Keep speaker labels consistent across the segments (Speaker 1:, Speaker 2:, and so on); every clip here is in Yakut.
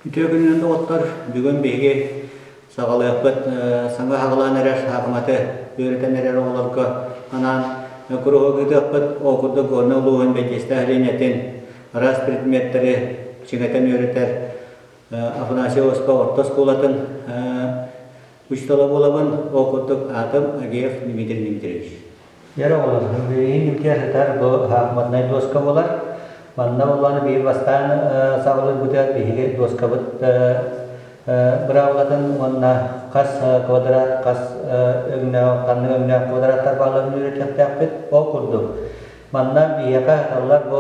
Speaker 1: Үтүө күнүнэн доҕоттор, бүгүн биһиги саҕалыахпыт саҥа саҕалаан эрэр саахыматы үөрэтэн эрэр оҕолорго анаан куруһуок ыытыахпыт. Ол курдук Горнай улууһун Бэтиэстээх линиятын араас предметтэри чиҥэтэн үөрэтэр Афанасий Осипов орто оскуолатын учуутала буолабын. Ол курдук аатым Агеев Дмитрий Дмитриевич. Дьэр оҕолор, билигин илдьэ сытар бу шахматнай дуоска буолар. Манна буоллаҕына биир бастаан саҕалыырбытыгар биһиги дуоскабыт быраабылатын уонна хас квадрат, хас өҥнөөх, ханнык өҥнөөх квадраттар баалларын үөрэтиэхтээхпит. Ол курдук, манна биһиэхэ сыталлар бу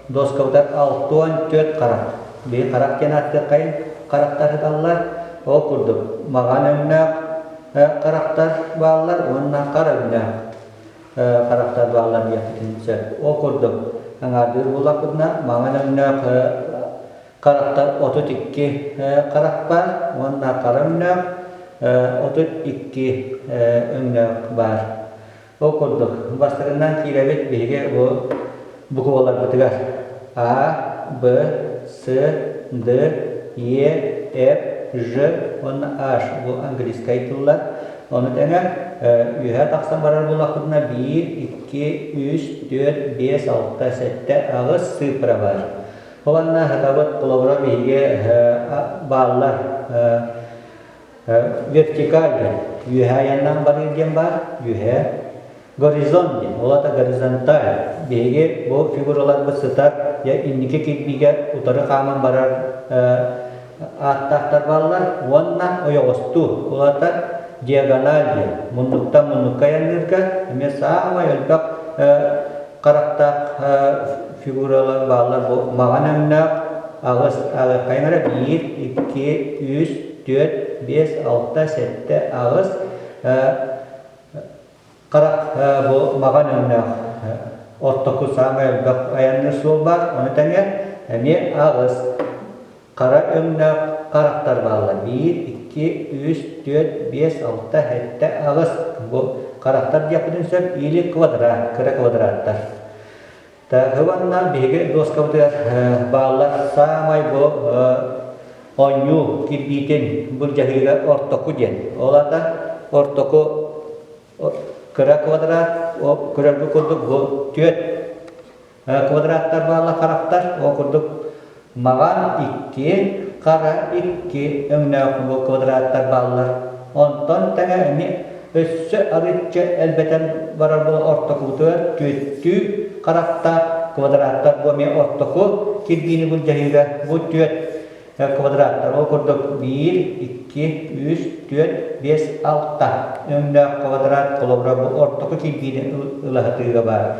Speaker 1: дуоскабытыгар 64 харах. Биһи харах диэн ааттыаххайын, харахтар сыталлар. Ол курдук, маҕан өҥнөөх харахтар бааллар уонна хара өҥнөөх харахтар бааллар диэхпитин сөп. Ол курдук, аҥаардыыр буоллахпытына, маҥан өҥнөөх харахтар 32 харах баар уонна хара өҥнөөх 32 өҥнөөх баар. Ол курдук, бастакынан киирэбит биһиги бу букваларбытыгар А, Б, С, Д, Е, Ф, Ж уонна H бу английскай тыллар. Ону тэҥэ үөһэ тахсан барар буоллахпытына биир, икки, үс, түөрт, биэс, алта, сэттэ, аҕыс цифра баар. Ол анна сатабыт холобура биһиги бааллар Вертикаль диэн үөһэ айаннаан барыы диэн баар, үөһэ. Горизонт диэн, ол аата горизонталь. Биһиги бу фигураларбыт сытар дьэ инники кирбиигэ утары хааман барар ааттаахтар бааллар уонна ойоҕостуу, ол аата диагональ диэн, муннуктан муннукка айанныырга эмиэ саамай элбэх харахтаах фигуралар бааллар бу маҕан өҥнөөх аҕыс хайаҥ эрэ биир икки үс түөрт биэс алта сэттэ аҕыс харах бу маҕан өҥнөөх ортоку саамай элбэх айанныыр суол баар ону тэҥэ эмиэ аҕыс Хара өҥнөөх харахтар бааллар. Биир, икки, үс, түөрт, биэс, алта, сэттэ, аҕыс. Бу харахтар диэхпитин сөп или квадрат, кыра квадраттар. Так, уонна биһиги дуоскабытыгар бааллар саамай бу оонньуу кирбиитин былдьаһыыга ортоку диэн. Ол аата ортоку кыра квадрат, көрөргө курдук бу түөрт Квадраттар баалла харахтар, ол курдук маҕан икки, хара икки өҥнөөх бу квадраттар бааллар. Онтон тэҥэ эмиэ өссө арыычча элбэтэн барар буола ортокубутугар түөттүү харахтаах квадраттар бу эмиэ ортоку кирбиини былдьаһыыга бу түөрт квадраттар. Ол курдук биир, икки, үс, түөрт, биэс, алта өҥнөөх квадрат холобура бу ортоку кирбиини ылаһытыыга баар.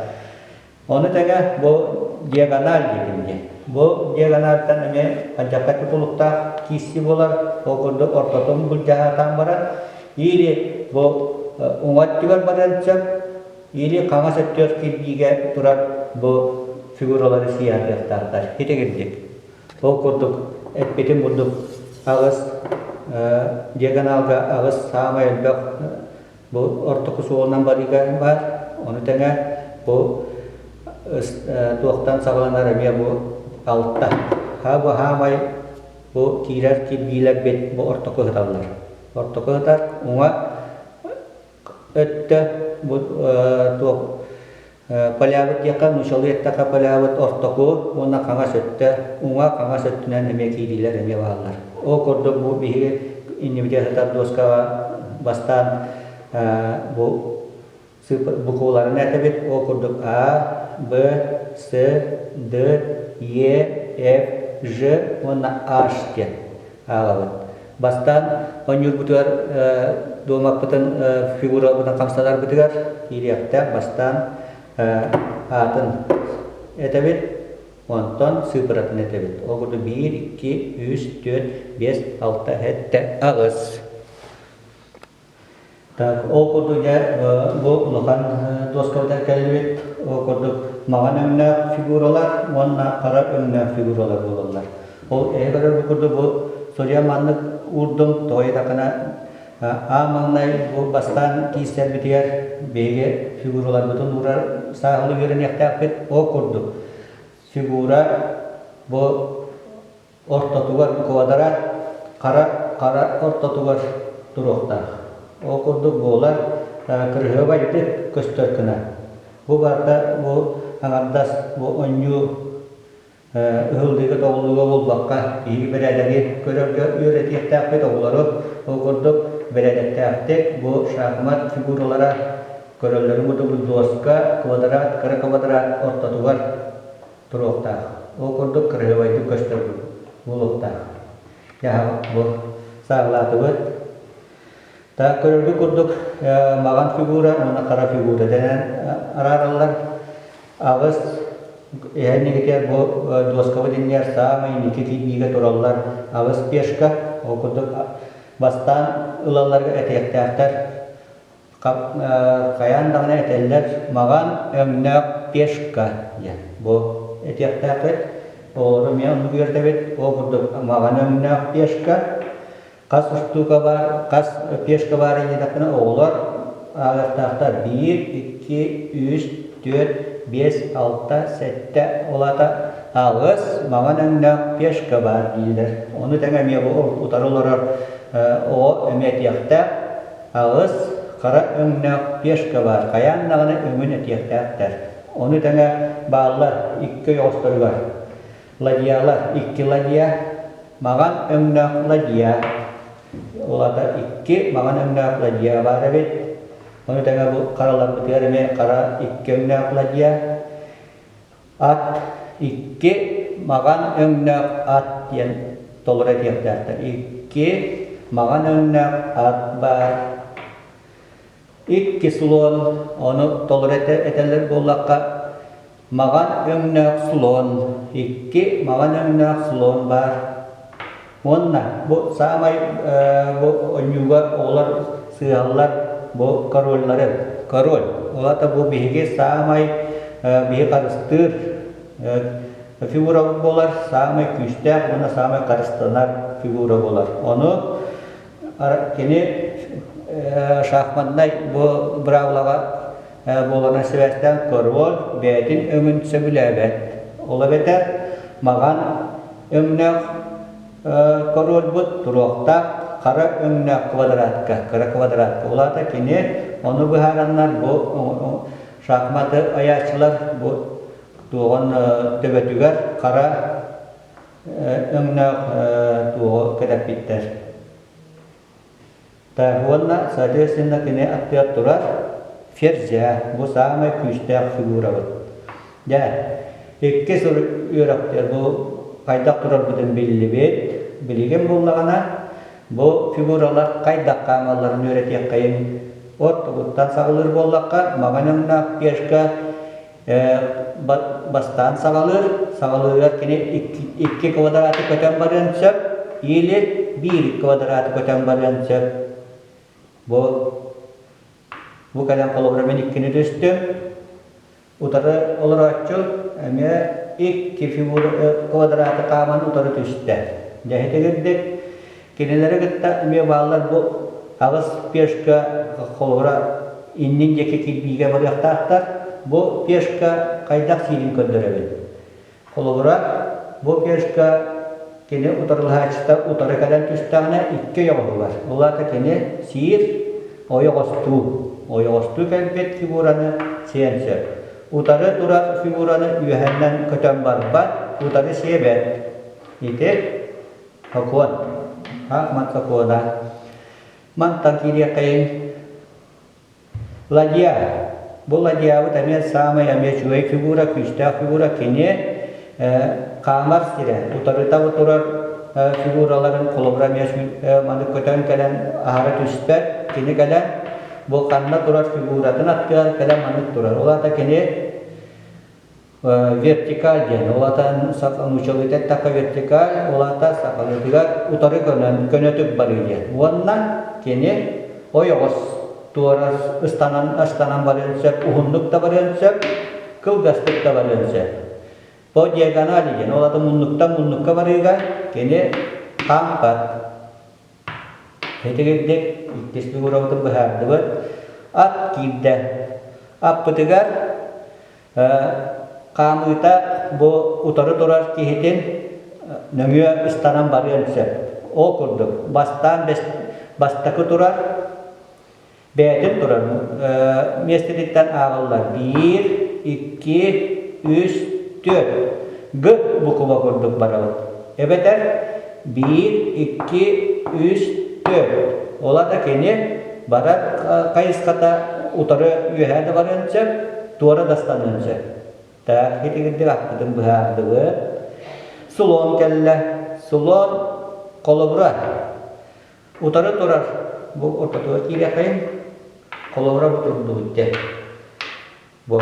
Speaker 1: Ону тэҥэ бу диагональ диэтим дии. Бу диагональтан эмиэ алдьархай тутулуктаах киирсии буолар. Ол курдук ортотун былдьаһаатаан баран или бу уҥа өттүгэр барыан сөп, или хаҥас өттүгэр кирбиигэ турар бу фигуралары сыыһатыахтаахтар. Итигирдик. Ол курдук эппитим курдук аҕыс диагоналга аҕыс саамай элбэх Бу ортоку суолунан барыыга баар. Ону тэҥэ бу туохтан саҕаланар эмиэ бу алта. Ха бу хаамай бу киирэр кирбиилэрбит бу ортоку ыһыталлар. Ортоку ыһытар уҥа өттө бу туох Полябыт диэххэ, нууччалыы эттэххэ полябыт ортоку уонна хаҥас өттө, уҥа хаҥас өттүнэн эмиэ киириилэр эмиэ бааллар. Ол курдук бу биһиги иннибитигэр сытар дуоскаҕа бастаан бу букваларын этэбит. Ол курдук А, Б, С, Д, Е, Ф, Ж уонна H диэн ааҕабыт. Бастаан оонньуурбутугар дуомаппытын фигурабытын хамсанарбытыгар киириэхтээх бастаан аатын этэбит, онтон сыыпыратын этэбит. Ол курдук биир, икки, үс, түөрт, биэс, алта, сэттэ, аҕыс. Так, ол курдук дьэ бу улахан дуоскабытыгар кэллибит. Ол курдук маҥан өҥнөөх фигуралар уонна хара өҥнөөх фигуралар буолаллар. Ол эһи көрөр бу курдук бу судья маннык уурдум, тоҕо диэтэххинэ аан маҥнай бу бастаан киирсэрбитигэр биһиги фигураларбытын уурар сааһылыы үөрэниэхтээхпит. Ол курдук фигура бу. ортотугар квадрат хара хара ортотугар туруохтаах. Ол курдук буолар кырыһыабайдык көстөр гына. Бу барыта бу аҥардас бу оонньуу ыһыллыыга-тоҕуллууга буолбакка, биһиги бэрээдэги көрөргө үөрэтиэхтээхпит оҕолору. Ол курдук бэрээдэктээхтик бу шахмат фигуралара көрөллөрүн курдук дуоска, квадрат, кыра квадрат ортотугар туруохтаах. Ол курдук кырыһыабайдык көстөр буолуохтаах. Бу сааһылаатыбыт. Так көрөргө курдук маҕан фигура уонна хара фигура дэнэн араараллар. Аҕыс иһэннигитигэр бу дуоскабыт иннигэр саамай инники кирбиигэ тураллар аҕыс пешка. Ол курдук бастаан ылалларга этиэхтээхтэр. Хайаан даҕаны этэллэр маҕан өҥнөөх пешка диэн. Бу этиэхтээххит. Оҕолору эмиэ оннук үөрэтэбит. Ол курдук маҕан өҥнөөх пешка Хас устуука баар, хас пешка баар диэтэхпинэ оҕолор ааҕыахтаахтар биир, икки, үс, түөрт, биэс, алта, сэттэ, ол аата аҕыс маҥан өҥнөөх пешка баар дииллэр. Ону тэҥэ эмиэ бу утары олорор оҕо эмиэ этиэхтээх аҕыс хара өҥнөөх пешка баар, хайаан даҕаны өҥүн этиэхтээхтэр. Ону тэҥэ бааллар икки ойоҕосторугар Ладьялар икки ладья, маҕан өҥнөөх ладья. Ол аата икки маҕан өҥнөөх ладья баар эбит. Ону тэҥэ бу хараларбытыгар эмиэ хара икки өҥнөөх ладья. Ат икки маҕан өҥнөөх ат диэн толору этиэхтээхтэр. Икки маҕан өҥнөөх ат баар. Икки слон, ону толору этэллэр буоллахха, маҕан өҥнөөх слон, икки маҕан өҥнөөх слон баар. Уонна бу саамай бу оонньууга оҕолор сыыһаллар бу корольларын. Король, ол аата бу биһиги саамай биһи харыстыыр фигура буолар, саамай күүстээх уонна саамай харыстанар фигура буолар. Ону Кини шахматнай бу быраабылаҕа буоларынан сибээстээн король бэйэтин өҥүн сөбүлээбэт. Ол эбэтэр маҕан өҥнөөх корольбут туруохтаах хара өҥнөөх квадратка, кыра квадратка. Ол аата кини ону быһаараннар бу шахматы айааччылар бу туоҕун төбөтүгэр хара өҥнөөх туоҕу кэтэппиттэр. Так, уонна, соответственно, кини аттыгар турар ферзя, бу саамай күүстээх фигурабыт. Дьэ, иккис үөрэхтэр бу хайдах турарбытын биллибит. Билигин буллаҕына, бу фигуралар хайдах хаамалларын үөрэтиэххэйин. Ортогуттан саҕалыыр буоллахха, маҥан өҥнөөх пешка бастаан саҕалыыр, саҕалыырыгар кини икки квадраты көтөн барыан сөп или биир квадраты көтөн барыан сөп. Бу бу кэлэн холобура мин иккини түстүм. Утары олорооччу эмиэ икки фигура квадраты хааман утары түстэ. Дьэ итигирдик Кинилэри кытта эмиэ бааллар бу аҕыс пешка холобура иннин диэки кирбиигэ барыахтаахтар. Бу пешка хайдах сиирин көрдөрөбүн. Холобура, бу пешка кини утарылаһааччыта утары кэлэн түстэҕинэ икки ойоҕоһугар. Ол аата кини сиир ойоҕостуу. Ойоҕостуу кэлбит фигураны сиэн сөп. Утары турар фигураны үөһэннэн көтөн барбат, утары сиэбэт. Ити Сокуон. Аах сокуона. Мантан киириэххэйиҥ. Ладья. Бу ладьябыт эмиэ саамай эмиэ үчүгэй фигура, күүстээх фигура. Кини хаамар сирэ, утарыта турар фигураларын холобура эмиэ маны көтөн кэлэн аһара түспэт. Кини кэлэн бу ханна турар фигуратын аттыгар кэлэн маннык турар. Ол аата кини Вертикаль диэн, ол аата нууччалыыта эттэххэ вертикаль, ол аата сахалыытыгар утары көнөн, көнөтүк барыы диэн. Уонна кини ойоҕос туора ыстанан, ыстанан барыан сөп, уһуннук да барыан сөп, кылгастык да барыан сөп. По диагонали диэн, ол аата муннуктан муннукка барыыга кини хаампат. Итигирдик иккис фигурабытын быһаардыбыт. Ат киирдэ. Аппытыгар Хаамыыта бу утары турар киһитин нөҥүө ыстанан барыан сөп. Ол курдук, бастаан бастакы турар Бэйэтин турар миэстэтиттэн ааҕыллар биир, икки, үс, түөрт. Г букуба курдук барабыт. Эбэтэр биир, икки, үс, түөрт. Ол аата кини барар хайысхата утары үөһээ да барыан сөп, туора да ыстаныан сөп. Так, итигирдик аппытын быһаардыбыт. Слон кэллэ. Слон холобура Утары турар бу ортотугар киириэххэйин, холобура бу турдубут дьэ. Бу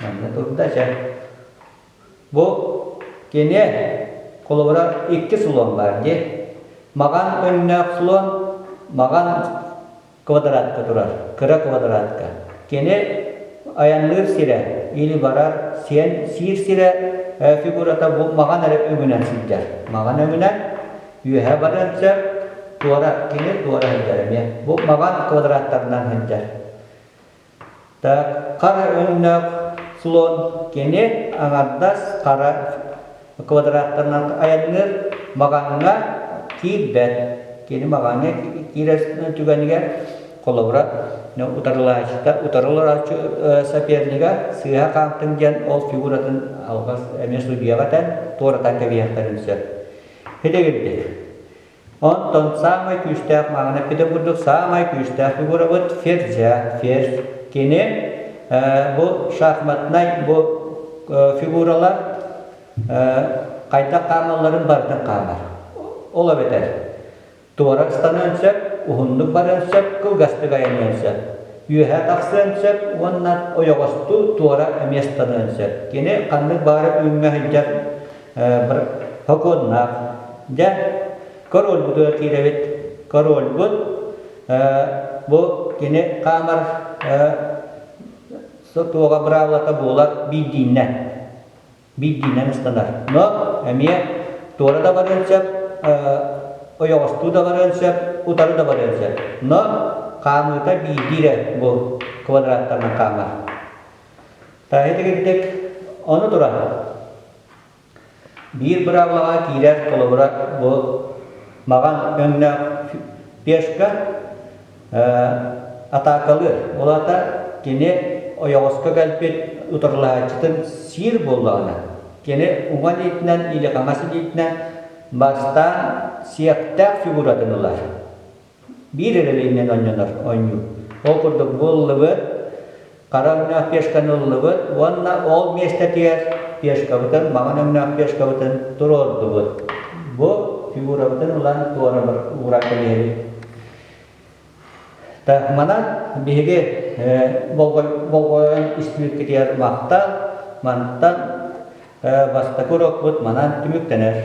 Speaker 1: манна турда чэ. Бу кини холобура икки слон баар дии. Маҕан өҥнөөх слон, маҕан квадратка турар, кыра квадратка. Кини айанныыр сирэ или барар сиэн сиир сирэ фигурата бу маҕан эрэ өҥүнэн сылдьар. Маҕан өҥүнэн үөһэ барыан сөп, туора кини туора сылдьар эмиэ. Бу маҕан квадраттарынан сылдьар. Так, хара өҥнөөх слон кини аҥардас хара квадраттарынан айанныыр маҕаҥҥа киирбэт. Кини маҕаҥҥа киирэр түгэнигэр холобура утарылааччыта утары олорооччу сопернига сыыһа хаамтыҥ диэн ол фигуратын алҕас эмиэ судьуйаҕа этэн туоратан кэбиһиэхтэрин сөп. Итигирдик. Онтон саамай күүстээх маҥан эппитим курдук саамай күүстээх фигурабыт ферзя, ферзь. Кини бу шахматнай бу фигуралар хайдах хаамалларын барытын хаамар. Ол эбэтэр туора ыстаныан сөп, уһуннук барыан сөп, кылгастык айаныан сөп. Үөһэ тахсыан сөп уонна ойоҕостуу туора эмиэ ыстаныан сөп. Кини ханнык баҕарар үүҥҥэ сылдьар Хокуоннаах. Дьэ, корольбутугар киирэбит. Корольбут бу кини хаамар туоҕа быраабылата буолар биирдииннэн. Биирдиинэн ыстанар. Но эмиэ туора да барыан сөп, ойоҕостуу да барыан сөп, утары да барыан сөп. Но хаамыыта биирдии эрэ бу квадраттарынан хаамар. Таһы ону туран Биир быраабылаҕа киирэр холобура бу маҕан өҥнөөх пешка атаакалыыр. Ол аата кини ойоҕоско кэлбит утарылаһааччытын сиир буоллаҕына, кини уҥа илиитинэн или хаҥас илиитинэн бастаан сиэхтээх фигуратын ылар. Биир эрэ илиинэн оонньонор оонньуу. Ол курдук бу ыллыбыт, хара өҥнөөх пешканы ыллыбыт уонна ол миэстэтигэр пешкабытын, маҥан өҥнөөх пешкабытын туруордубут. Бу фигурабытын ылан туора ууран кэбиһэбит. Так, манан биһиги болҕойон истибиккитигэр махтал. Мантан бастакы урокпут манан түмүктэнэр.